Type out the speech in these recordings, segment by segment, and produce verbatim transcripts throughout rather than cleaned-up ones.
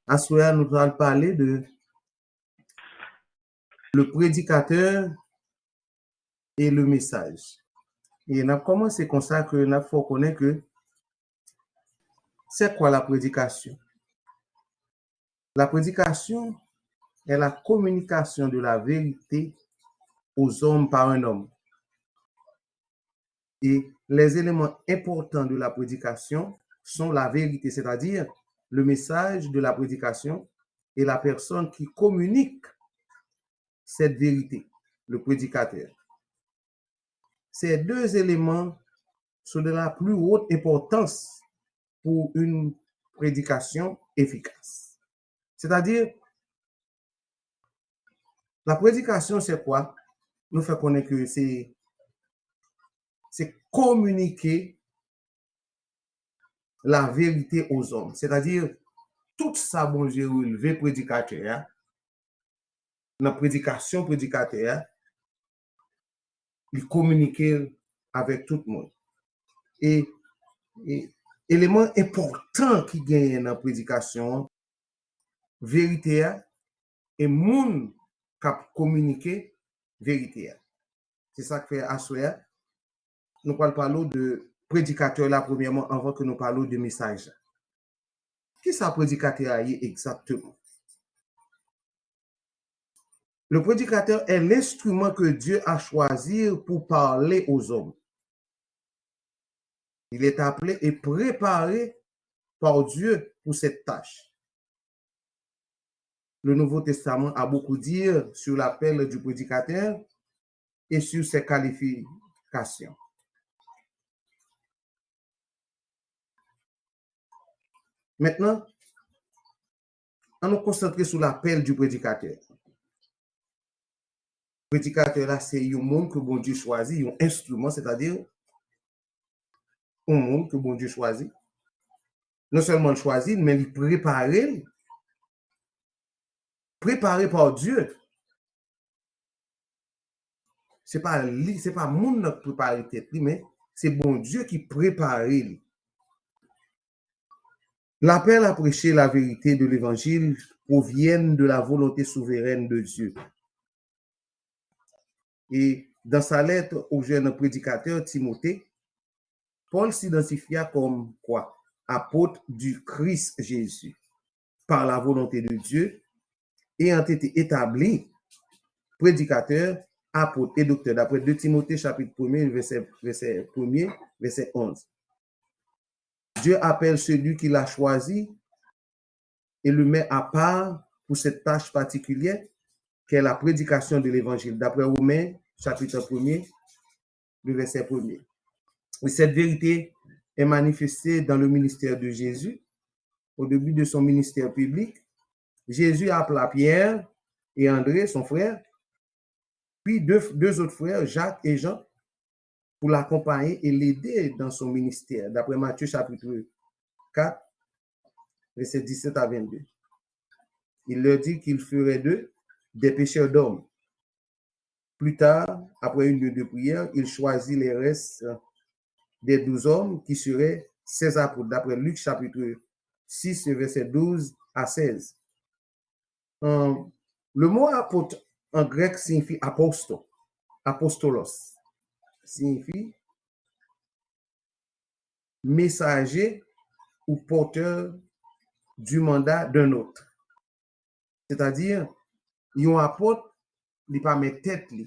Aswè a, nou pral pale de le prédicateur et le message. E n ap kòmanse konsa ke n ap fè w konnen ke c'est quoi la prédication? La prédication est la communication de la vérité aux hommes par un homme. Et les éléments importants de la prédication sont la vérité, c'est-à-dire le message de la prédication et la personne qui communique cette vérité, le prédicateur. Ces deux éléments sont de la plus haute importance pour une prédication efficace. C'est-à-dire, la prédication, c'est quoi? Nou fè konnen ke se se kominike la verite aux hommes. Sètadi, tout sa Bondye releve predikatè a, nan predikasyon predikatè a, li kominike l avèk tout moun. E, e eleman enpòtan ki genyen nan predikasyon an, verite a, e moun k ap kominike verite a. Se sa k fè aswè a, nou pral pale w de predikatè la premyèman anvan ke nou pale w de mesaj la. Kisa predikatè a ye egzakteman? Le prédicateur est l'instrument que Dieu a choisi pour parler aux hommes. Il est appelé et préparé par Dieu pour cette tâche. Le Nouveau Testament a beaucoup dit sur l'appel du prédicateur et sur ses qualifications. Mentnan, ann nou konsantre sou lapèl di predikatè. Predikatè la, se yon moun ke Bondye chwazi, yon enstriman, sètadi yon moun ke Bondye chwazi. Non sèlman l chwazi l, men li prepare l. Préparé par Dieu. Se pa li, se pa moun nan k prepare tèt li, men se Bondye ki prepare li. L'appel à prêcher la vérité de l'évangile proviennent de la volonté souveraine de Dieu. Et dans sa lettre au jeune prédicateur Timothée, Paul s'identifia comme quoi? Apôtre du Christ Jésus, par la volonté de Dieu, ayant été établi prédicateur, apôtre et docteur, d'après deux Timothée chapitre premier, verset, verset premier, verset onze. Dieu appelle celui qu'il a choisi et le met à part pour cette tâche particulière qu'est la prédication de l'évangile, d'après Romains chapitre premier, le verset premier. Et cette vérité est manifestée dans le ministère de Jésus. Au début de son ministère public, Jésus appela Pierre et André, son frère, puis deux, deux autres frères, Jacques et Jean, pour l'accompagner et l'aider dans son ministère, d'après Matthieu chapitre quatre, versets dix-sept à vingt-deux. Il leur dit qu'il ferait d'eux des pêcheurs d'hommes. Plus tard, après une nuit de prière, il choisit les restes des douze hommes qui seraient ses apôtres, d'après Luc chapitre six, verset douze à seize. Euh, le mot apôtre en grec signifie aposto, apostolos, signifie messager ou porteur du mandat d'un autre. Sètadi, yon apot, li pa mèt tèt li.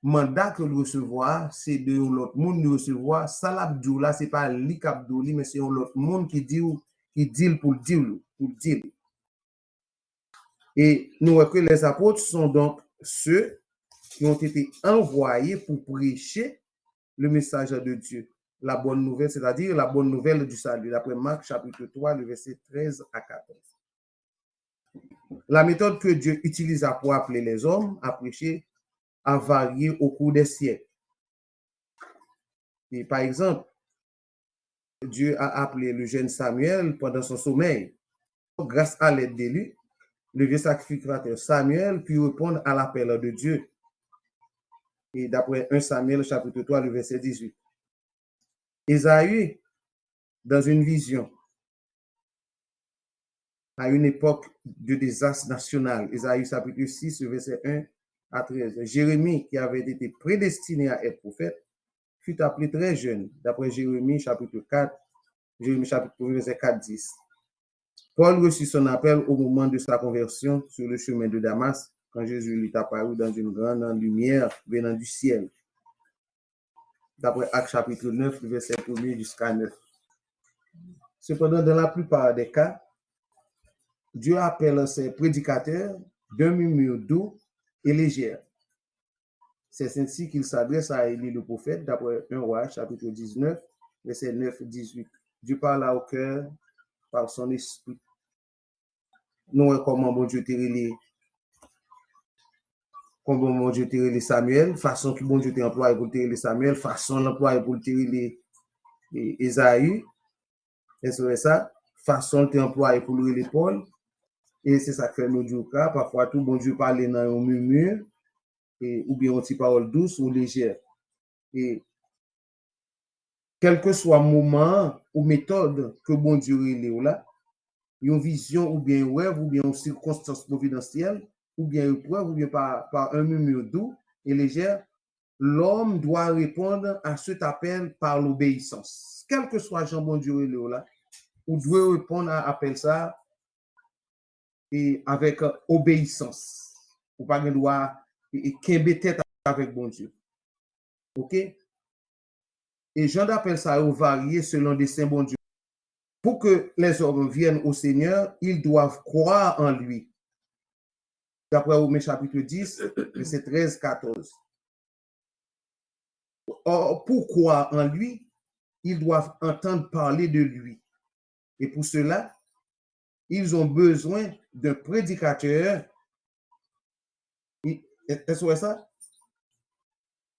Manda ke l resevwa, se de yon lòt moun li resevwa. Sa l ap di w la, se pa li k ap di w li, men se yon lòt moun ki di w, ki di l pou l di w, pou l di l. Et nous voyons que les apôtres sont donc ceux qui ont été envoyés pour prêcher le message de Dieu, la bonne nouvelle, c'est-à-dire la bonne nouvelle du salut, d'après Marc chapitre trois, le verset treize à quatorze. La méthode que Dieu utilisa pour appeler les hommes à prêcher a varié au cours des siècles. Et par exemple, Dieu a appelé le jeune Samuel pendant son sommeil. Grâce à l'aide d'élu, le vieux sacrificateur Samuel put répondre à l'appel de Dieu. Et d'après un Samuel chapitre trois, le verset dix-huit. Ésaü, dans une vision, à une époque de désastre national. Ésaïe chapitre six, versets un à treize. Jérémie, qui avait été prédestiné à être prophète, fut appelé très jeune, d'après Jérémie chapitre quatre, Jérémie chapitre un, verset quatre, dix. Paul reçut son appel au moment de sa conversion sur le chemin de Damas, quand Jésus lui apparut dans une grande lumière venant du ciel. D'après Actes chapitre neuf, verset premier jusqu'à neuf. Cependant, dans la plupart des cas, Dieu appelle ses prédicateurs d'un murmure doux et léger. C'est ainsi qu'il s'adresse à Élie le prophète, d'après un Roi, chapitre dix-neuf, verset neuf, dix-huit. Dieu parle au cœur par son esprit. Nou wè kòman Bondye te rele, kòman Bondye te rele Samuel, fason ki Bondye te anplwaye pou l te rele Samuel, fason l anplwaye pou l te rele e, Ezayi, èske w wè sa? Fason l te anplwaye pou l rele Pòl. E se sa k fè nou di w ka, pafwa tou, Bondye pale nan yon murmure, e, oubyen yon ti pawòl dous ou lejè. E kèlkeswa moman an ou metòd ke Bondye rele w la, yon vizyon oubyen yon rèv oubyen yon sikonstans pwovidansyèl, oubyen eprèv, oubyen pa, pa un murmure doux et léger, l'homme doit répondre à cet appel par l'obéissance. Kèlkeswa jan Bondye rele w la, ou dwe reponn a apèl sa a, e avèk obeyisans. Ou pa gen dwa e, e kenbe tèt avèk Bondye. Oke? E jan dapèl sa yo varye selon desen Bondye. Pour que les hommes viennent au Seigneur, ils doivent croire en lui. D'après Romains chapitre dix, verset treize, quatorze. Or, pour croire en lui, ils doivent entendre parler de lui. Et pour cela, ils ont besoin d'un prédicateur. Èske w wè sa?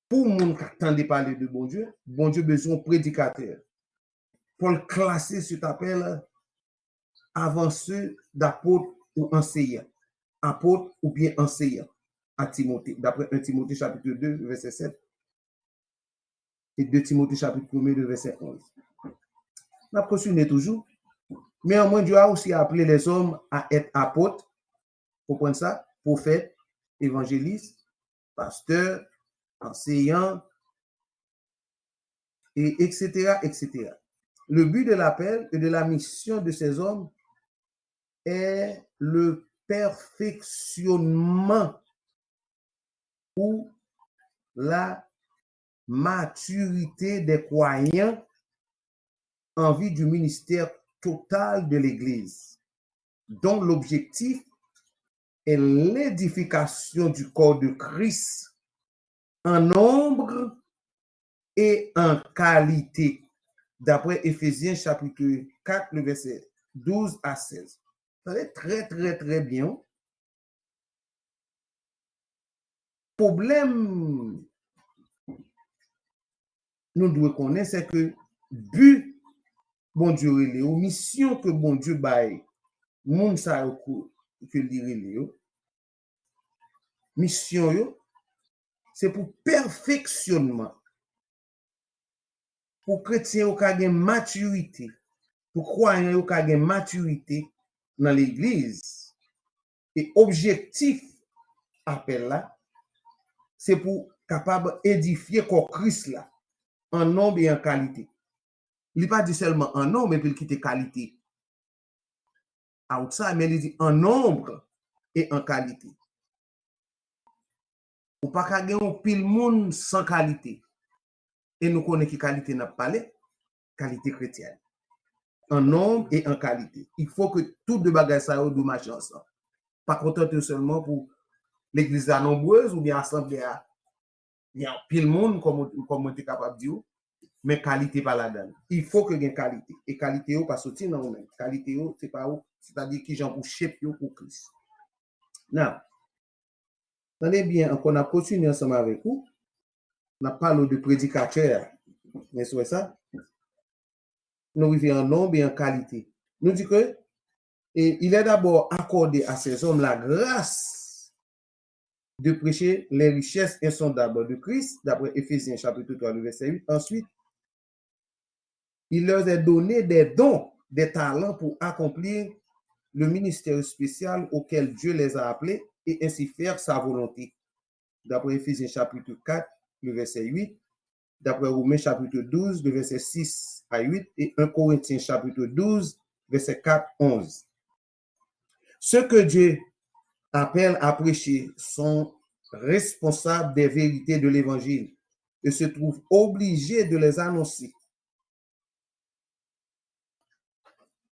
Pou moun ka tande pale de Bondye, Bondye bezwen yon predikatè. Pòl klase cet appel avant ceux d'apôtres ou enseignants. Apot oubyen anseyan a Timote, d'après un Timote chapitre deux, verset sept, et deux Timote chapitre premier, de verset onze. N ap kontinye toujou. Néanmoins, Dieu a aussi appelé les hommes à être apôtres, konprann sa, prophètes, évangélistes, pasteurs, enseignants, et et cetera, et cetera. Le but de l'appel et de la mission de ces hommes est le perfectionnement ou la maturité des croyants en vue du ministère total de l'Église, dont l'objectif est l'édification du corps de Christ en nombre et en qualité, d'après Éphésiens chapitre quatre, le verset douze à seize. Tande trè, trè, trè byen. Pwoblèm nou dwe konnen, se ke bi Bondye rele yo, misyon ke Bondye bay moun sa yo ke, ke li rele yo, misyon yo, se pou pèfeksyonman, pou kretyen yo ka gen matirite, pou kwayan yo ka gen matirite nan legliz. E objektif apèl la, se pou kapab edifye kò Kris la, an nonb e an kalite. Li pa di sèlman an nonb epi l kite kalite outside, men li di an nonb e an kalite. Ou pa ka gen yon pil moun san kalite. E nou konnen ki kalite n ap pale, kalite kretyèn. An nonb e an kalite. Il faut que tout de bagay sa yo dwe mache ansanm. Pa kontante w sèlman pou legliz la nonbrez oubyen asanble a gen anpil moun, kòm, kòm mwen te kapab di w, men kalite pa ladan l. Il faut que gen kalite. E kalite yo pa soti nan ou menm. Kalite yo, se pa ou, sètadi kijan pou shape yo pou Kris. Now, tande byen ankò, n ap kontinye ansanm avèk ou. N ap pale w de predikatè a. Èske w wè sa? Nou rive an nonb e an kalite. Nou di ke, et il est d'abord accordé à ces hommes la grâce de prêcher les richesses insondables de Christ, d'après Éphésiens chapitre trois, le verset huit. Ensuite, il leur est donné des dons, des talents pour accomplir le ministère spécial auquel Dieu les a appelés et ainsi faire sa volonté. D'après Éphésiens chapitre quatre, le verset huit, d'après Romains chapitre douze, le verset six à huit, et un Corinthiens chapitre douze, verset quatre, onze. Ceux que Dieu appelle à prêcher sont responsables des vérités de l'Évangile et se trouvent obligés de les annoncer.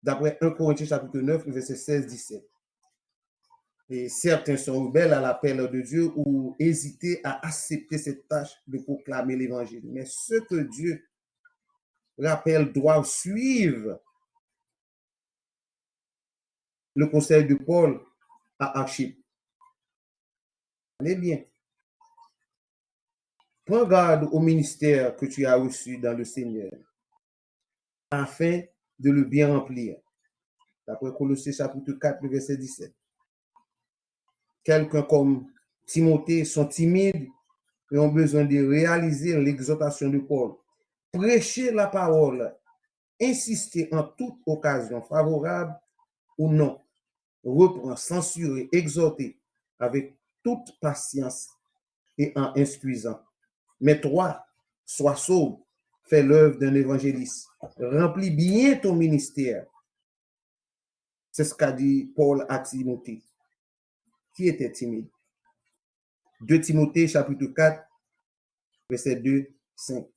D'après un Corinthiens chapitre neuf, verset seize, dix-sept. Et certains sont rebelles à l'appel de Dieu ou hésitent à accepter cette tâche de proclamer l'Évangile. Mais ceux que Dieu rappelle doivent suivre le conseil de Paul à Archip. Allez bien. Prends garde au ministère que tu as reçu dans le Seigneur, afin de le bien remplir. D'après Colossiens chapitre quatre, le verset dix-sept. Quelqu'un comme Timothée sont timides et ont besoin de réaliser l'exhortation de Paul. Prêchez la parole, insistez en toute occasion, favorable ou non. Reprends, censurer, exhorter avec toute patience et en instruisant. Mais toi, sois sobre, fais l'œuvre d'un évangéliste. Remplis bien ton ministère. C'est ce qu'a dit Paul à Timothée, qui était timide. Deux Timothée chapitre quatre, verset deux, cinq.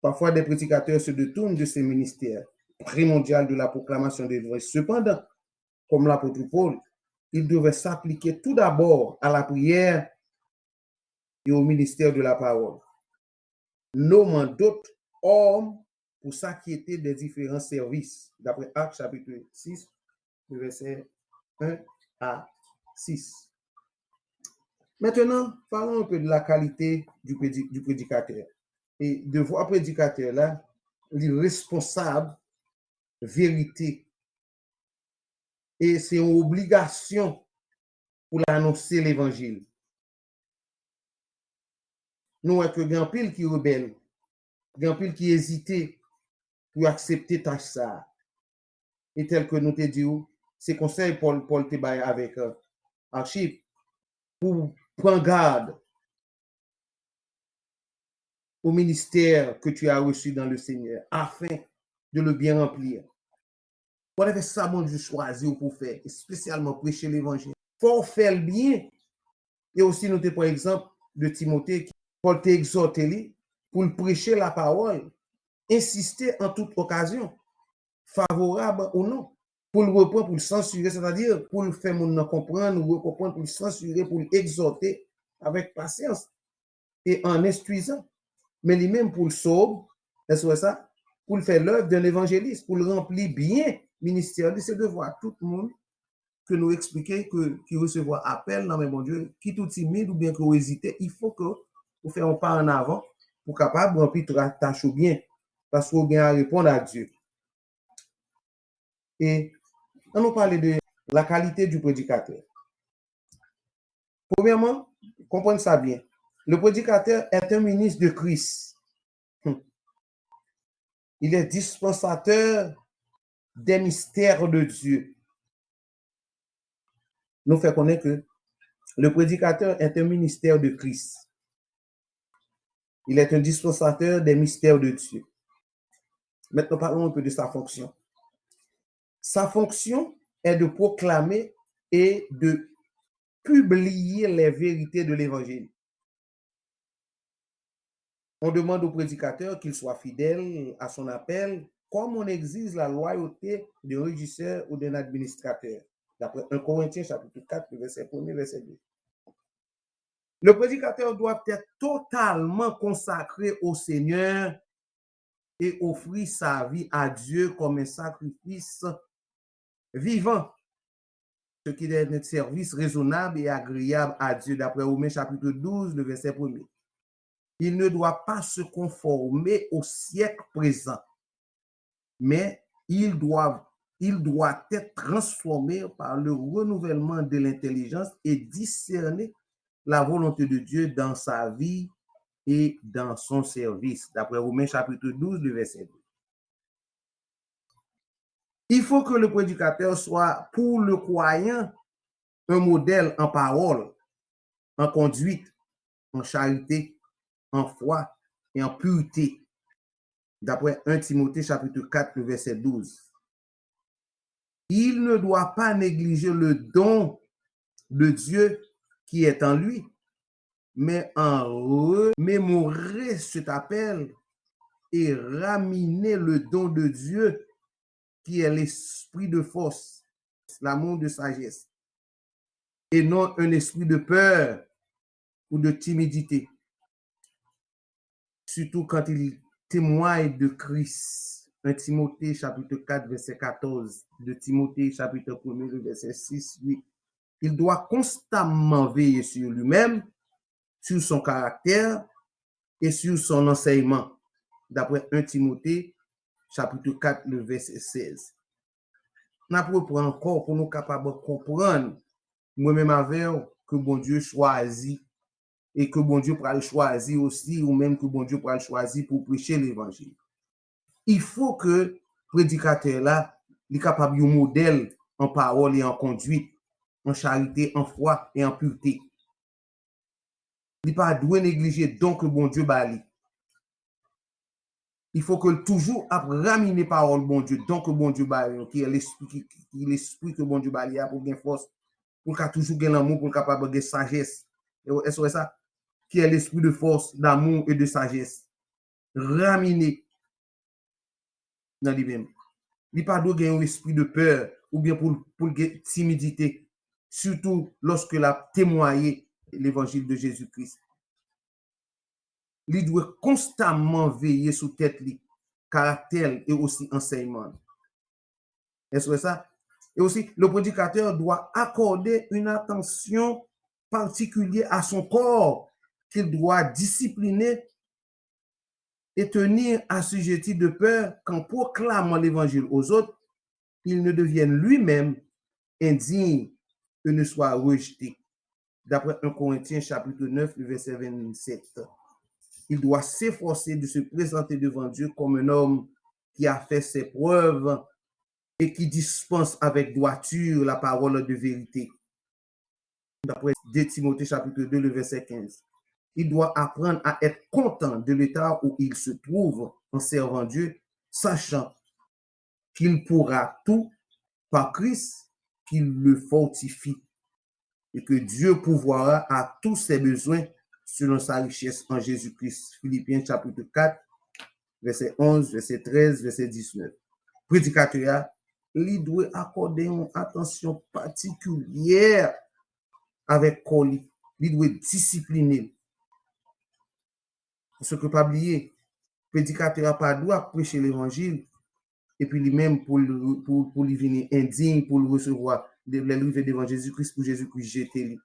Parfois, des prédicateurs se détournent de ce ministère primordial de la proclamation de l'évangile. Cependant, comme l'apôtre Paul, ils devaient s'appliquer tout d'abord à la prière et au ministère de la parole, nommant d'autres hommes pour s'acquitter des différents services, d'après Actes chapitre six, le verset un à six. Maintenant, parlons un peu de la qualité du, prédi- du prédicateur. E devwa predikatè la, li responsab verite. E se yon obligasyon pou l anonse levanjil. Nou wè ke gen anpil ki rebèl, gen anpil ki ezite pou yo aksepte tach sa a. E tèl ke nou te di w, se konsèy Pòl, Pòl te bay avèk, euh, Archip, pou pran gad au ministère que tu as reçu dans le Seigneur, afin de le bien remplir. Whatever sa Bondye chwazi w pou fè, espesyalman preche levanjil, fò w fè l byen. E osi, nou te pran egzanp de Timote, ki Pòl te egzòte li pou l preche lapawòl, ensiste an tout okazyon, favorab ou non, pou l reprann, pou l sansire, sètadi pou l fè moun nan konprann, rekonprann, pou l sansire, pou l egzòte avèk pasyans e an enstwizan. Men li menm pou l sob, èske w wè sa? Pou l fè lèv d'un évangéliste, pou l ranpli byen ministè li, se devwa tout moun ke nou eksplike ke, ki resevwa apèl nan men Bondye, kit ou timid oubyen ke w ezite, il faut que ou fè yon pa an avan pou kapab ranpli tra-, tach ou byen, paske w gen a reponn a Dye. E ann nou pale de la qualité du prédicateur. Premyèman, konprann sa byen. Le prédicateur est un ministre de Christ. Hmm. Il est dispensateur des mystères de Dieu. Nou fè konnen ke le prédicateur est un ministère de Christ. Il est un dispensateur des mystères de Dieu. Maintenant, parlons un peu de sa fonction. Sa fonction est de proclamer et de publier les vérités de l'évangile. On demande au prédicateur qu'il soit fidèle à son appel, comme on exige la loyauté d'un régisseur ou d'un administrateur, d'après un Corinthiens chapitre quatre, verset premier, verset deux. Le prédicateur doit être totalement consacré au Seigneur et offrir sa vie à Dieu comme un sacrifice vivant, ce qui est un service raisonnable et agréable à Dieu, d'après Romains chapitre douze, le verset premier. Il ne doit pas se conformer au siècle présent, mais il doit, il doit être transformé par le renouvellement de l'intelligence et discerner la volonté de Dieu dans sa vie et dans son service, d'après Romains chapitre douze, le verset deux. Il faut que le prédicateur soit pour le croyant un modèle en parole, en conduite, en charité, en foi et en pureté. D'après un Timothée chapitre quatre, le verset douze. Il ne doit pas négliger le don de Dieu qui est en lui, mais en remémorer cet appel et ramener le don de Dieu qui est l'esprit de force, l'amour de sagesse, et non un esprit de peur ou de timidité. Surtout quand il témoigne de Christ. Un Timothée chapitre quatre, verset quatorze, deux Timothée chapitre premier, le verset six, huit. Il doit constamment veiller sur lui-même, sur son caractère et sur son enseignement, d'après un Timothée chapitre quatre, le verset seize. N ap repran ankò pou nou kapab konprann, mwen menm avè w, ke Bondye chwazi, e ke Bondye pral chwazi osi, ou menm ke Bondye pral chwazi pou preche levanjil. Il faut que predikatè la, li kapab yon modèl an pawòl e an kondwit, an charite, an fwa e an pirte. Li pa dwe neglije don ke Bondye ba li. Il faut que l toujou ap ramine pawòl Bondye, don ke Bondye ba yo, ki lespri, ki, ki lespri ke Bondye ba li a pou l gen fòs, pou l ka toujou gen lanmou, pou l kapab gen sajès. Èske w wè sa? Qui est l'esprit de force, d'amour et de sagesse. Ramine nan li menm. Li pa dwe gen yon espri de pè oubyen pou, pou l gen timidite, sitou lòske l ap temwaye levanjil de Jezi Kris. Li dwe konstamman veye sou tèt li, karaktè l e osi ansèyman l. Èske w wè sa? Et aussi, le prédicateur doit accorder une attention particulière à son corps, qu'il doit discipliner et tenir assujetti de peur qu'en proclamant l'évangile aux autres, il ne devienne lui-même indigne et ne soit rejeté. D'après un Corinthiens chapitre neuf, le verset vingt-sept. Il doit s'efforcer de se présenter devant Dieu comme un homme qui a fait ses preuves et qui dispense avec droiture la parole de vérité. D'après deux Timothée chapitre deux, le verset quinze. Il doit apprendre à être content de l'état où il se trouve en servant Dieu, sachant qu'il pourra tout par Christ qui le fortifie, et que Dieu pourvoira à tous ses besoins selon sa richesse en Jésus-Christ. Philippiens chapitre quatre, verset onze, verset treize, verset dix-neuf. Predikatè a, li dwe akòde yon atansyon patikilyè avèk kò li. Li dwe disipline l. Paske pa bliye, predikatè a pa dwe ap preche levanjil, epi li menm pou l, pou, pou li vini endiy, pou l resevwa, de, lè l rive devan Jezi Kris, pou Jezi Kris jete li.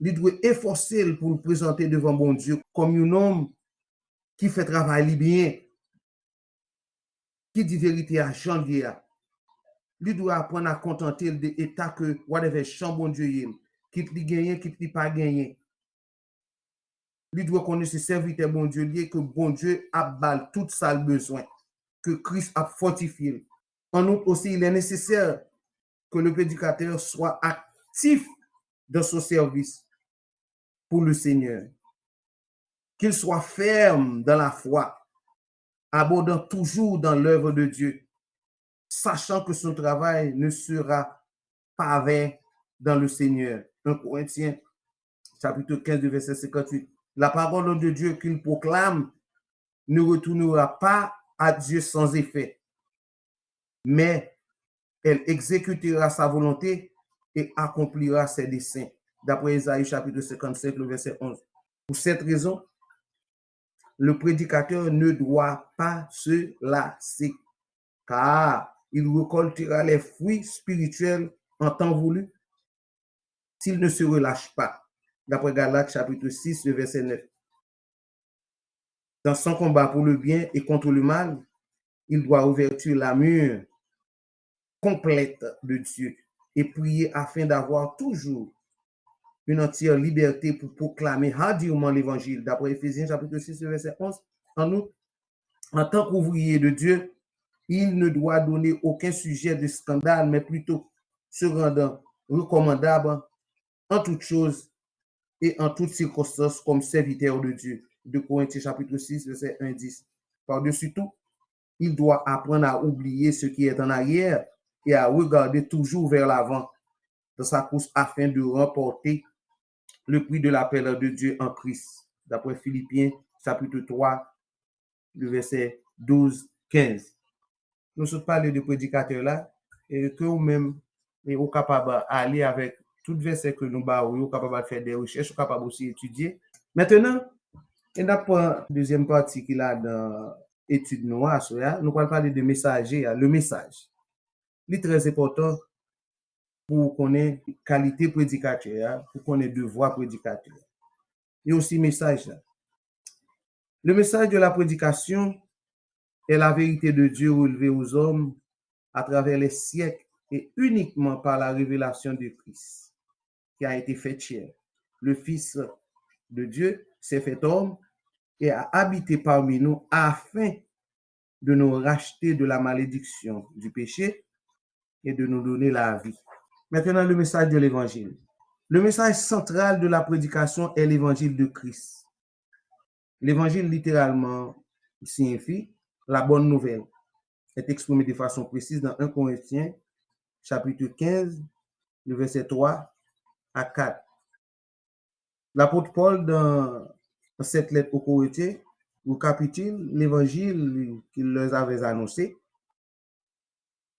Li dwe efòse l pou l prezante devan Bondye kòm yon nonm ki fè travay li byen, ki di verite a jan l ye a. Li dwe aprann a kontante l de eta ke whatever jan Bondye ye, kit li genyen, kit li pa genyen. Li dwe konnen se sèvitè Bondye li ye, ke Bondye ap ba l tout sa l bezwen, ke Kris ap fòtifye l. En outre aussi, il est nécessaire que le prédicateur soit actif dans son service pour le Seigneur, qu'il soit ferme dans la foi, abondant toujours dans l'œuvre de Dieu, sachant que son travail ne sera pas vain dans le Seigneur. Un Corinthiens chapitre quinze, verset cinquante-huit. La parole de Dieu qu'il proclame ne retournera pas à Dieu sans effet, mais elle exécutera sa volonté et accomplira ses desseins. D'après Ésaïe chapitre cinquante-cinq, le verset onze. Pour cette raison, le prédicateur ne doit pas se lasser, car il récoltera les fruits spirituels en temps voulu s'il ne se relâche pas. D'après Galates chapitre six, le verset neuf. Dans son combat pour le bien et contre le mal, il doit revêtir l'armure complète de Dieu et prier afin d'avoir toujours une entière liberté pour proclamer hardiment l'évangile, d'après Éphésiens chapitre six, verset onze. En outre, en tant qu'ouvrier de Dieu, Il ne doit donner aucun sujet de scandale, mais plutôt se rendant recommandable en toutes choses et en toutes circonstances comme serviteur de Dieu. Deux Corinthiens chapitre six, verset un à dix. Par-dessus tout, il doit apprendre à oublier ce qui est en arrière et à regarder toujours vers l'avant dans sa course afin de remporter le prix de l'appel de Dieu en Christ, d'après Philippiens chapitre trois, le verset douze, quinze. Nou sot pale de predikatè la, e ke ou menm, e ou kapab ale avèk tout vèsè ke nou ba ou yo, ou kapab al fè de rechèch, ou kapab osi etidye. Mentenan, e n ap pran dezyèm pati ki ladan etid nou a, aswè a, nou pral pale de mesaje a, le mesaj. Li trè enpòtan pou w konnen kalite predikatè a, pou w konnen devwa predikatè a. E osi mesaj la. Le message de la prédication est la vérité de Dieu révélée aux hommes à travers les siècles et uniquement par la révélation de Christ, qui a été fait chair. Le Fils de Dieu s'est fait homme et a habité parmi nous afin de nous racheter de la malédiction du péché et de nous donner la vie. Maintenant, le message de l'évangile. Le message central de la prédication est l'évangile de Christ. L'évangile, littéralement, signifie la bonne nouvelle. Est exprimé de façon précise dans un Corinthiens, chapitre quinze, le verset trois à quatre. L'apôtre Paul, dans cette lettre aux Corinthiens, récapitule l'évangile qu'il leur avait annoncé,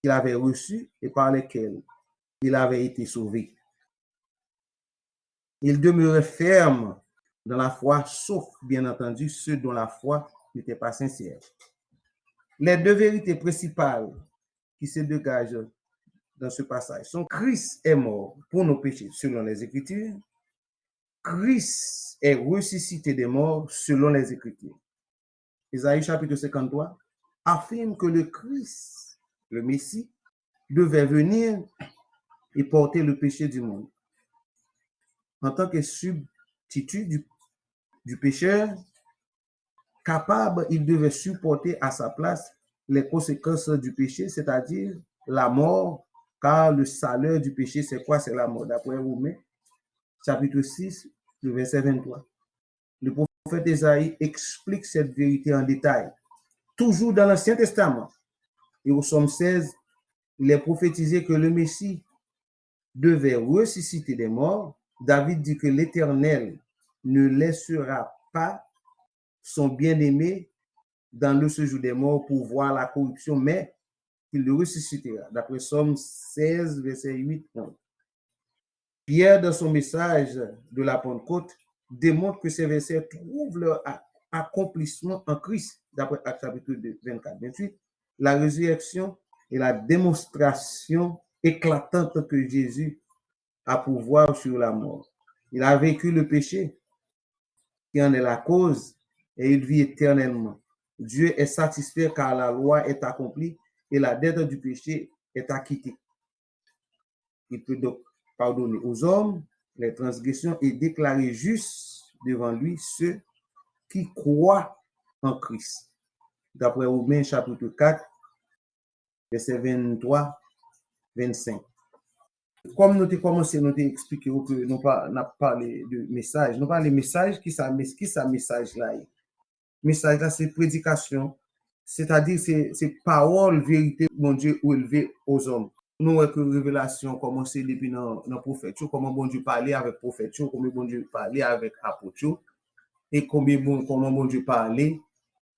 qu'il avait reçu et par lequel il avait été sauvé. Il demeurait ferme dans la foi, sauf, bien entendu, ceux dont la foi n'était pas sincère. Les deux vérités principales qui se dégagent dans ce passage sont: Christ est mort pour nos péchés selon les Écritures, Christ est ressuscité des morts selon les Écritures. Ésaïe chapitre cinquante-trois affirme que le Christ, le Messie, devait venir et porter le péché du monde. En tant que substitut du, du pécheur, capable, il devait supporter à sa place les conséquences du péché, c'est-à-dire la mort, car le salaire du péché, c'est quoi? C'est la mort, d'après Romains, chapitre six, le verset vingt-trois. Le prophète Ésaïe explique cette vérité en détail. Toujours dans l'Ancien Testament, et au psaume seize, il est prophétisé que le Messie devait ressusciter des morts. David dit que l'Éternel ne laissera pas son bien-aimé dans le séjour des morts pour voir la corruption, mais qu'il le ressuscitera, d'après Psaume seize, verset huit, onze. Pierre, dans son message de la Pentecôte, démontre que ces versets trouvent leur a-, accomplissement en Christ, d'après Actes chapitre deux, vingt-quatre, vingt-huit. La résurrection est la démonstration éclatante que Jésus a pouvoir sur la mort. Il a vaincu le péché qui en est la cause et il vit éternellement. Dieu est satisfait car la loi est accomplie et la dette du péché est acquittée. Il peut donc pardonner aux hommes les transgressions et déclarer justes devant lui ceux qui croient en Christ. D'après Romains chapitre quatre, verset vingt-trois, vingt-cinq. Kòm nou te kòmanse, nou te eksplike w ke nou pa, n ap pale de mesaj. Nou pale mesaj, kisa, mes-, kisa mesaj la ye? Mesaj la se predikasyon, sètadi se, se pawòl verite Bondye releve ozòm. Nou wè ke revelasyon kòmanse depi nan, nan pwofèt yo, kòman Bondye pale avèk pwofèt yo, kòman Bondye pale avèk apot yo, e konbyen bon, kòman Bondye pale,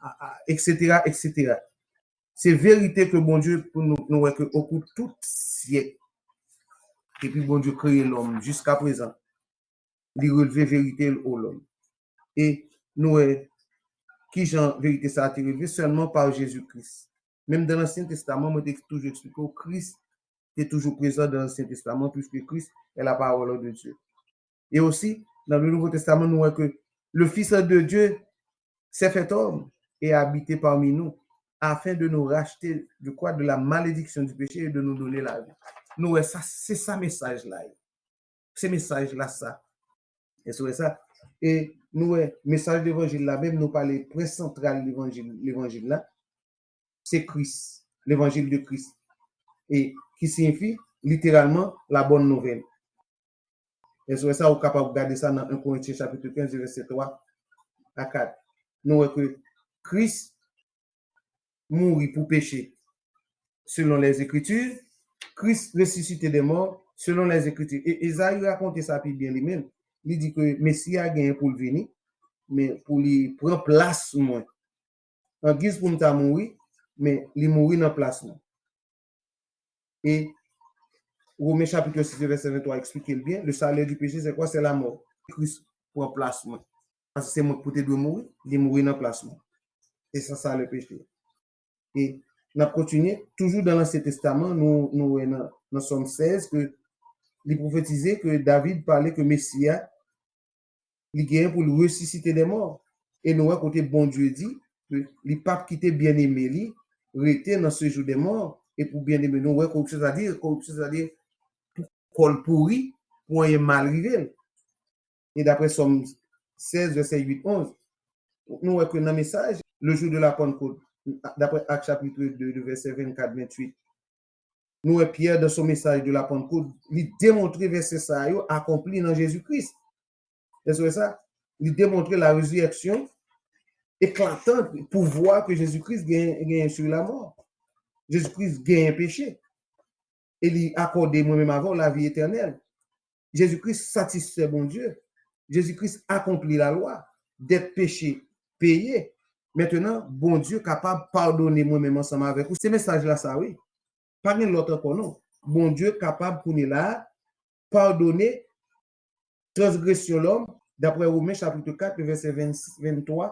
a, a, etsetera, etsetera. Se verite ke Bondye, pou nou, nou wè ke okou tout syèk, depi Bondye kreye lòm jiska prezan, li releve verite l o lòm. E nou wè kijan verite sa a te releve sèlman pa Jezi Kris. Menm dan Ansyen Testaman, mwen te toujou eksplike w, Kris te toujou prezan dan Ansyen Testaman, puisque Christ est la parole de Dieu. Et aussi, dans le Nouveau Testament, nous voyons que le Fils de Dieu s'est fait homme et a habité parmi nous, afin de nous racheter de quoi? De la malédiction du péché et de nous donner la vie. Nou wè sa, se sa mesaj la ye. Se mesaj la sa. Èske w wè sa? E nou wè mesaj levanjil la, menm nou pale pwen santral levanjil, levanjil la, se Kris. l'évangile de Christ, e ki siyifi literalman la bonne nouvelle. Èske sa, ou kapab gade sa nan en Korentyen chapit kenz, vèsè twa a kat. Nou wè ke Kris mouri pou peche selon les Écritures, Kris resisite de mò selon les Écritures. E Ezayi rakonte sa pi byen li menm. Li di ke Mesi a genyen pou l vini, men pou li pran plas mwen. An giz pou m ta mouri, men li mouri nan plas mwen. E Women chapit sis, vèsè venntwa eksplike l byen. Le salaire du péché, c'est quoi? C'est la mort. Kris pran plas mwen. Paske se mwen ki pou te dwe mouri, li mouri nan plas mwen. E sa, sa le peche. E n ap kontinye, toujou dan Lansyen Testaman, nou, nou wè nan, nan Sòm sèz ke li pwofetize ke David pale ke Mesi a, li genyen pou l resisite de mò. E nou wè kote Bondye di ke li p ap kite byeneme li rete nan sejou de mò. E pou byeneme, nou wè koripsyon, sa di, koripsyon, sa di pou kò l pouri, pou anyen mal rive l. E daprè Sòm sèz, vèsè uit, onz, nou wè ke nan mesaj, le jour de la Pentecôte, daprè Ak chapit de, de vèsè vennkat, venntuit, nou wè Pyè, dans son message de la Pentecôte, li demontre vèsè sa yo akonpli nan Jezi Kris. Èske w wè sa? Li demontre la résurrection éclatante, pouvwa ke Jezi Kris gen, genyen sou lamò. Jezi Kris genyen peche. E li akòde mwen menm avè w lavi etènèl. Jezi Kris satisfè Bondye. Jezi Kris akonpli lalwa. Dèt peche peye. Mentnan, Bondye kapab padone mwen menm ansanm avèk ou. Se mesaj la sa, wi. Pa gen lòt ankò, non. Bondye kapab kounye la a padone transgresyon lòm, daprè Women chapit kat, vèsè venntwa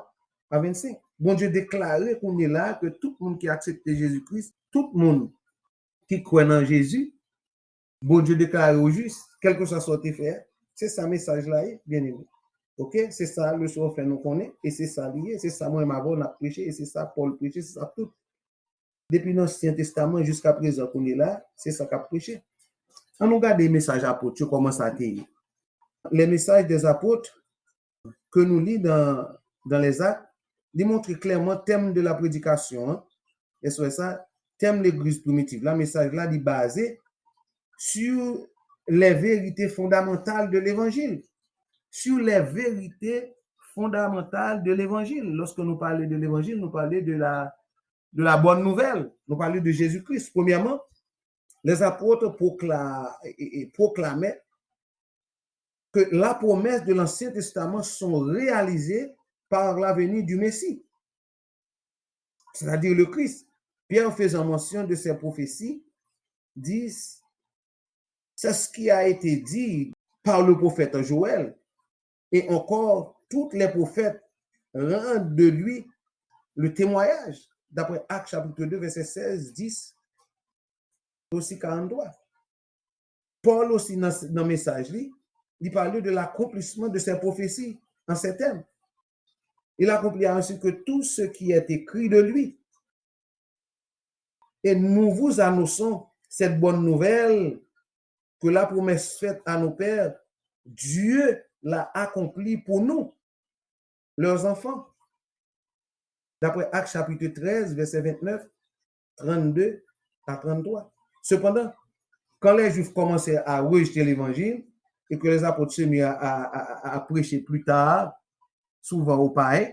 a vennsenk. Bondye deklare kounye la a ke tout moun ki aksepte Jezi Kris, tout moun ki kwè nan Jezi, Bondye deklare w jis, kèlkeswa sa w te fè a. Se sa mesaj la ye, byeneme. Oke? Se sa leson an fè nou konnen, e se sa li ye, se sa mwen menm avè w n ap preche, e se sa Pòl preche, se sa tout. Depi nan Ansyen Testaman jiska prezan kounye la, se sa k ap preche. Ann nou gade mesaj apot yo, kòman sa te ye. Les messages des apôtres, ke nou li dans, dans les Actes, li montre klèman tèm de la prédication, hein. Èske w wè sa? Tèm legliz primitiv la, mesaj la, li baze sur les vérités fondamentales de l'évangile. Sur les vérités fondamentales de l'évangile. Lorsque nous parlons de l'évangile, nous parlons de la, de la bonne nouvelle. Nous parlons de Jésus-Christ. Premièrement, les apôtres procla-, et, et proclamaient que la promesse de l'Ancien Testament sont réalisées par la venue du Messie, c'est-à-dire le Christ. Pierre, faisant mention de ces prophéties, dit, c'est ce qui a été dit par le prophète Joël, et encore tous les prophètes rendent de lui le témoignage, d'après Actes chapitre deux, verset seize, dix, aussi quarante-trois. Pòl osi nan, nan mesaj li, li pale de l'accomplissement de ces prophéties en ces termes. Il accomplit ainsi que tout ce qui est écrit de lui. Et nous vous annonçons cette bonne nouvelle que la promesse faite à nos pères, Dieu l'a accomplie pour nous, leurs enfants. D'après Actes chapitre treize, verset vingt-neuf, trente-deux à trente-trois. Cependant, quand les Juifs commencèrent à rejeter l'évangile et que les apôtres se mirent à, à, à, à prêcher plus tard, souvent aux païens,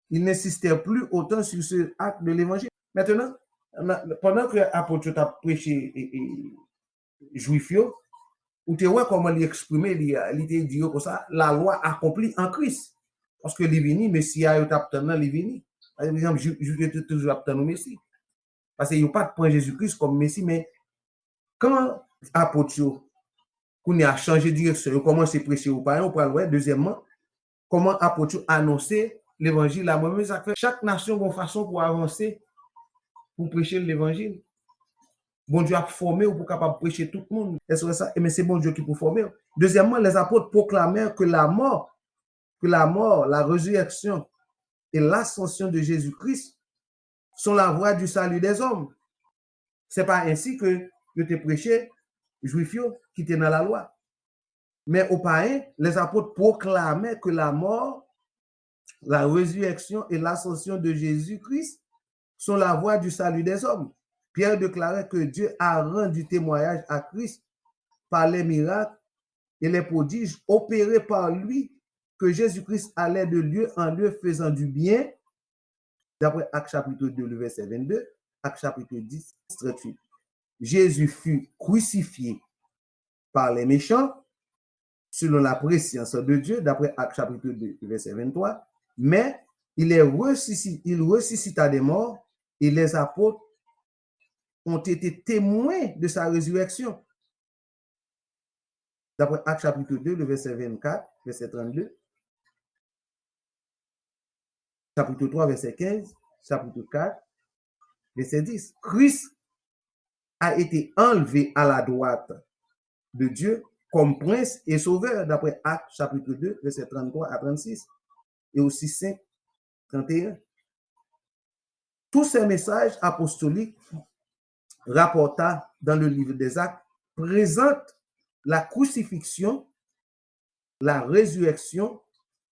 ils n'insistaient plus autant sur ce acte de l'évangile. Maintenant, pandan ke apot yo t ap preche e, e, Jwif yo, ou te wè kòman li eksprime li, li te di yo konsa, la loi accomplie en Christ. Paske li vini, Mesi a yo t ap tann nan, li vini. Pa egzanp, Jwif yo te toujou ap tann yon Mesi. Paske yo pa t pran Jezi Kris kòm Mesi, men kan apot yo, kounye a, chanje direksyon, yo kòmanse preche yo payen, ou pral wè, dezyèmman, kòman apot yo anonse levanjil la. Mwen menm, sa k fè chak nasyon gen yon fason pou avanse, pou preche levanjil. Bondye ap fòme w pou w kapab preche tout moun. Èske w wè sa? Ebyen, se Bondye ki pou fòme w. Deuxièmement, les apôtres proclamèrent que la mort, que la mort, la résurrection et l'ascension de Jésus-Christ sont la voie du salut des hommes. Se pa ensi ke yo te preche Jwif yo ki te nan lalwa. Mais aux païens, les apôtres proclamaient que la mort, la résurrection et l'ascension de Jésus-Christ sont la voie du salut des hommes. Pierre déclarait que Dieu a rendu témoignage à Christ par les miracles et les prodiges opérés par lui, que Jésus-Christ allait de lieu en lieu faisant du bien, d'après Actes chapitre deux, le verset vingt-deux, Actes chapitre dix, trente-huit. Jésus fut crucifié par les méchants, selon la préscience de Dieu, d'après Actes chapitre deux, verset vingt-trois, mais il est ressusci-, il ressuscita des morts et les apôtres ont été témoins de sa résurrection. D'après Actes chapitre deux, le verset vingt-quatre, verset trente-deux, chapitre trois, verset quinze, chapitre quatre, verset dix. Christ a été enlevé à la droite de Dieu comme prince et sauveur, d'après Actes chapitre deux, verset trente-trois à trente-six, et aussi cinq, trente et un. Tous ces messages apostoliques rapportés dans le livre des Actes présentent la crucifixion, la résurrection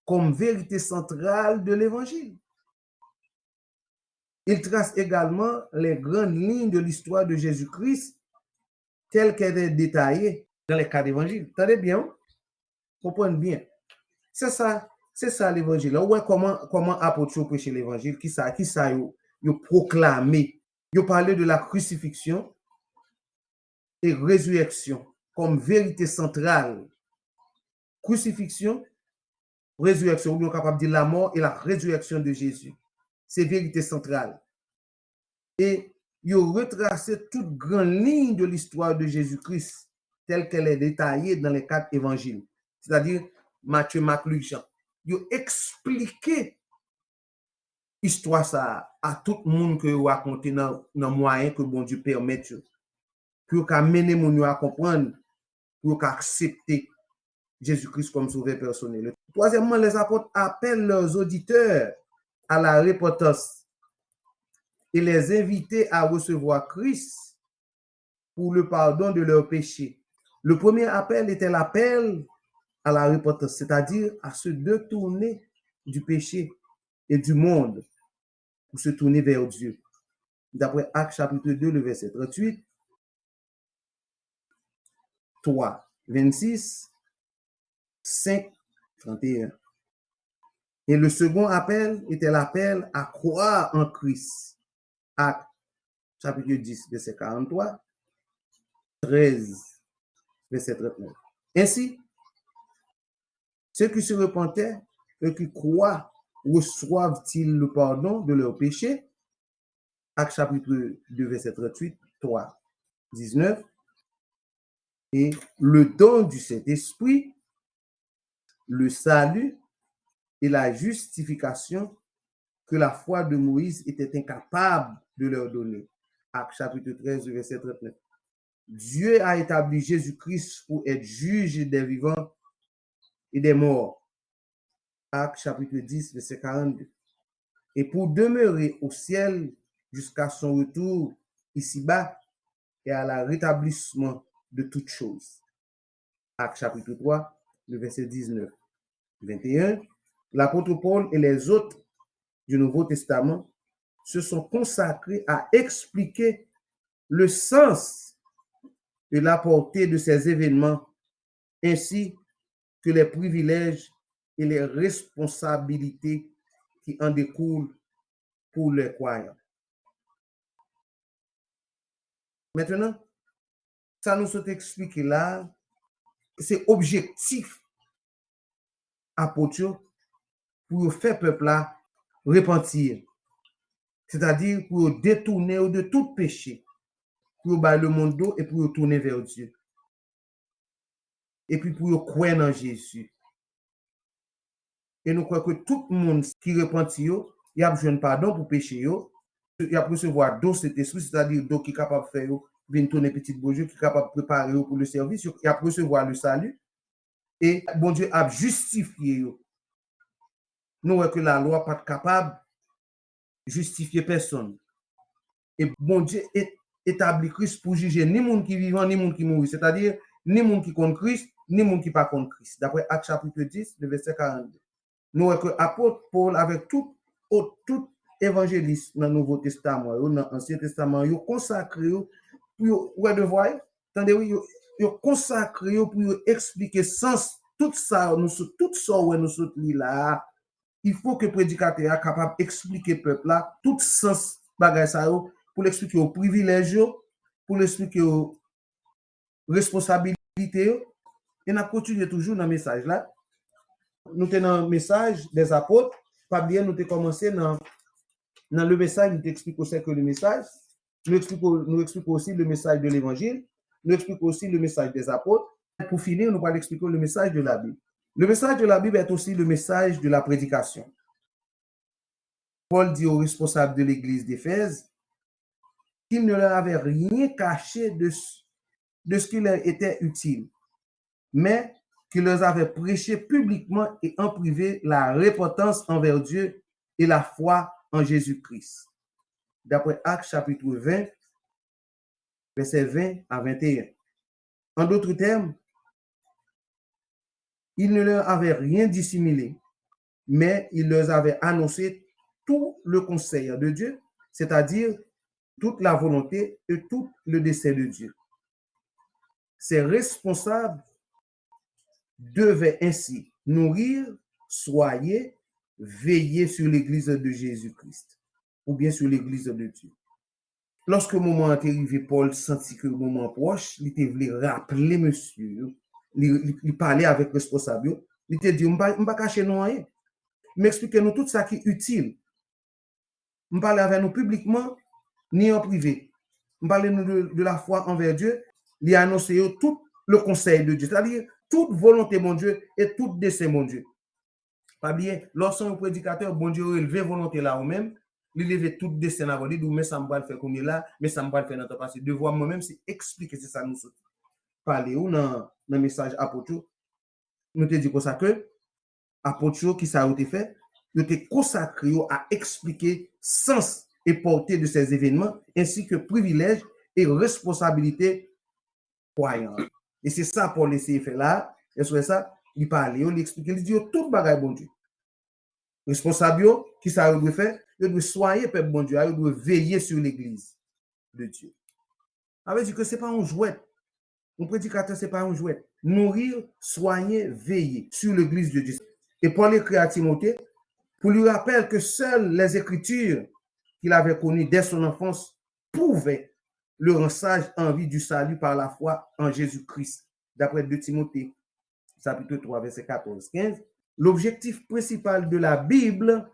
comme vérité centrale de l'Évangile. Il trace également les grandes lignes de l'histoire de Jésus-Christ telles qu'elle est détaillée dans les quatre évangiles. Tande byen, wi. Konprann byen. Se sa, se sa levanjil la. Ou wè kòman, kòman apot yo preche levanjil, kisa, kisa yo, yo pwoklame. Yo pale de la crucifixion et résurrection comme vérité centrale. Crucifixion, résurrection, oubyen ou kapab di la mort et la résurrection de Jésus. Se verite santral. E yo retrase tout gran liy de l'histoire de Jésus-Christ, telle qu'elle est détaillée dans les quatre évangiles, c'est-à-dire Matthieu, Marc, Luc, Jean. Yo eksplike istwa sa a a tout moun ke yo rakonte nan, nan mwayen ke Bondye pèmèt yo, pou yo ka mennen moun yo a konprann, pou yo ka aksepte Jezi Kris kòm Sovè pèsonèl. Twazyèmman, les apôtres appellent leurs auditeurs à la repentance et les invitent à recevoir Christ pour le pardon de leurs péchés. Le premier appel était l'appel à la repentance, c'est-à-dire à se détourner du péché et du monde pour se tourner vers Dieu. D'après Actes chapitre deux, le verset trente-huit, trois, vingt-six, cinq, trente et un. Et le second appel était l'appel à croire en Christ. Actes chapitre dix, verset quarante-trois, treize, verset trente-neuf. Ainsi, ceux qui se repentaient et qui croient reçoivent-ils le pardon de leurs péchés? Actes chapitre deux, verset trente-huit, trois, dix-neuf. Et le don du Saint-Esprit, le salut et la justification que la foi de Moïse était incapable de leur donner. Actes chapitre treize, verset trente-neuf. Dieu a établi Jésus-Christ pour être juge des vivants et des morts. Actes chapitre dix, verset quarante-deux. Et pour demeurer au ciel jusqu'à son retour ici-bas et à la rétablissement de toutes choses. Actes chapitre trois, le verset dix-neuf, vingt et un. L'apôtre Paul et les autres du Nouveau Testament se sont consacrés à expliquer le sens et la portée de ces événements, ainsi que les privilèges et les responsabilités qui en découlent pour les croyants. Mentnan, sa nou sot eksplike la, se objektif apot yo pou yo fè pèp la repanti, sètadi pou yo detounen yo de tout peche, pou yo bay lemonn do e pou yo tounen vè Dye, epi pou yo kwè nan Jezi. E nou kwè ke tout moun ki repanti yo, y ap jwenn padon pou peche yo, y ap resevwa don Sentespri, sètadi don ki kapab fè yo vin tounen pitit Bondye, ki kapab prepare yo pou le sèvis, yo, y ap resevwa le salut, e Bondye ap jistifye yo. Nou wè ke lalwa pa t kapab jistifye pèsonn. E Bondye e-, etabli Kris pou jije ni moun ki vivan, ni moun ki mouri, sètadi ni moun ki konn Kris, ni moun ki pa konn Kris. Daprè Actes chapitre dix, le verset quarante-deux. Nou wè ke apot Pòl avèk tout, tout, tout evanjelis nan Nouvo Testaman yo, nan Ansyen Testaman yo, konsakre yo pou yo, ou wè devwa yo? Tande wi, yo, yo konsakre yo pou yo eksplike sans tout sa nou sot, tout sa w wè nou sot li la a. Il faut que predikatè a kapab eksplike pèp la tout sans bagay sa yo, pou l eksplike yo privilèj yo, pou l eksplike yo responsabilite yo. E n ap kontinye toujou nan mesaj la. Nou te nan mesaj dèzapot, pa bliye nou te kòmanse nan, nan le mesaj, nou te eksplike w sè ke le mesaj, nou eksplike, nou eksplike osi le mesaj de levanjil, nou eksplike osi le mesaj dèzapot. Pou fini, nou pral eksplike w le mesaj de la Bib. Le mesaj de la Bib est aussi le message de la prédication. Paul dit aux responsables de l'église d'Éphèse qu'il ne leur avait rien caché de, de ce qui leur était utile, mais qu'il leur avait prêché publiquement et en privé la repentance envers Dieu et la foi en Jésus-Christ. D'après Actes chapitre vingt, versets vingt à vingt et un. En d'autres termes, il ne leur avait rien dissimulé, mais il leur avait annoncé tout le conseil de Dieu, c'est-à-dire toute la volonté et tout le dessein de Dieu. Ces responsables devaient ainsi nourrir, soigner, veiller sur l'Église de Jésus-Christ, ou bien sur l'Église de Dieu. Lòske moman an te rive, Pòl santi ke moman an pwòch, li te vle raple mesye yo. Li, li, li pale avèk responsab yo. Li te di yo, "M pa, m pa kache nou anyen. M eksplike nou tout sa ki itil. M pale avè nou piblikman, ni an prive. M pale nou de, de la foi envers Dieu." Li anonse yo tout le conseil de Dieu, c'est-à-dire tout volonté Bondye e tout desen Bondye. Pa bliye, lè w se yon predikatè, Bondye releve volonte la ou menm, li leve tout desen la, li di w, "Men sa m pral fè kounye la, men sa m pral fè nan tan pase." Devwa mwen menm, se eksplike, se sa nou sot pale ou nan, nan mesaj apot yo. Nou te di konsa ke apot yo, ki sa yo te fè? Yo te konsakre yo a eksplike sans et portée de ces événements, ainsi que privilèges et responsabilités kwayan an. E se sa Pòl eseye fè la. Èske w wè sa? Li pale yo, li eksplike, li di yo tout bagay Bondye. Responsab yo, ki sa yo dwe fè? Yo dwe swaye pèp Bondye a, yo dwe veye sur l'église de Dieu. Sa vle di ke se pa yon jwèt. Yon predikatè, se pa yon jwèt. Nourrir, soigner, veiller sur l'église de Dieu. Et Paul écrit à Timothée pour lui rappeler que seules les Écritures qu'il avait connues dès son enfance pouvaient le rendre sage en vue du salut par la foi en Jésus-Christ, d'après deux Timothée, chapitre trois, verset quatorze, quinze. L'objectif principal de la Bible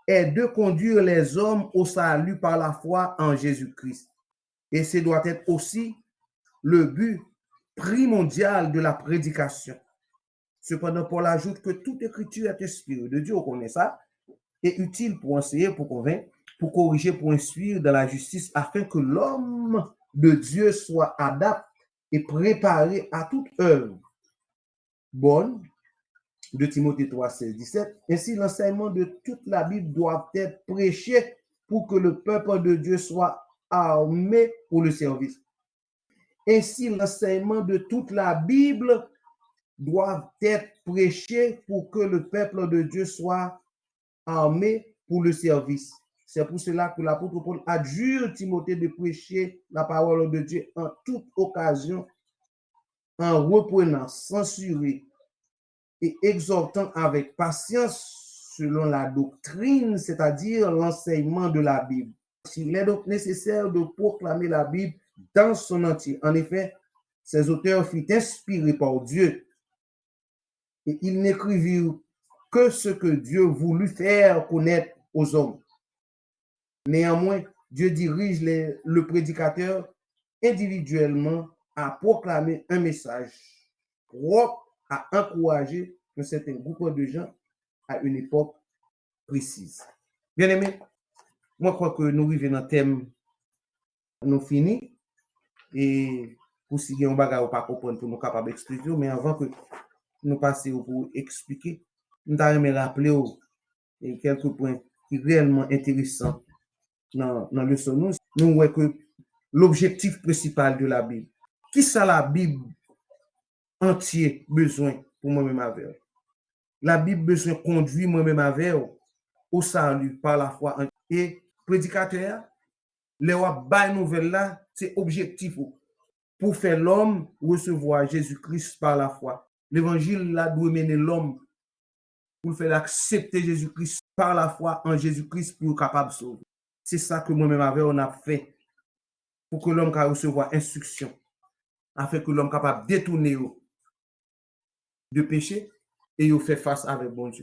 est de conduire les hommes au salut par la foi en Jésus-Christ. Et ce doit être aussi le but primordial de la prédication. Cependant, Paul ajoute que toute écriture est inspirée de Dieu, on connaît ça, et utile pour enseigner, pour convaincre, pour corriger, pour instruire dans la justice, afin que l'homme de Dieu soit adapté et préparé à toute œuvre bonne. Deux Timothée trois, seize, dix-sept. Ainsi, l'enseignement de toute la Bible doit être prêché pour que le peuple de Dieu soit armé pour le service. Ainsi, l'enseignement de toute la Bible doit être prêché pour que le peuple de Dieu soit armé pour le service. C'est pour cela que l'apôtre Paul adjure Timothée de prêcher la parole de Dieu en toute occasion, en reprenant, censurant et exhortant avec patience selon la doctrine, c'est-à-dire l'enseignement de la Bible. Il est donc nécessaire de proclamer la Bible dans son entier. En effet, ces auteurs furent inspirés par Dieu et ils n'écrivirent que ce que Dieu voulut faire connaître aux hommes. Néanmoins, Dieu dirige les, le prédicateur individuellement à proclamer un message propre à encourager un certain groupe de gens à une époque précise. Bien-aimé, mwen kwè ke nou rive nan tèm, nou fini. E pou si gen yon bagay ou pa konprann pou nou kapab eksplike yo, men anvan ke nou pase yo pou eksplike, m ta renmen raple w e kèlke pwen ki reyèlman enteresan nan, nan leson nou. Nou wè ke l'objectif principal de la Bible. Kisa Labib antye bezwen pou mwen menm avè w? Labib bezwen kondwi mwen menm avè w au salut par la foi. E predikatè a, lè w ap bay nouvèl la, se objektif ou pou fè lòm resevwa Jezi Kris pa lafwa. Levanjil la dwe mennen lòm pou l fè l aksepte Jezi Kris pa lafwa an Jezi Kris pou yo kapab sove. Se sa ke mwen menm avè w n ap fè pou ke lòm ka resevwa enstriksyon, afin ke lòm kapab detounen yo de peche e yo fè fas avèk Bondye.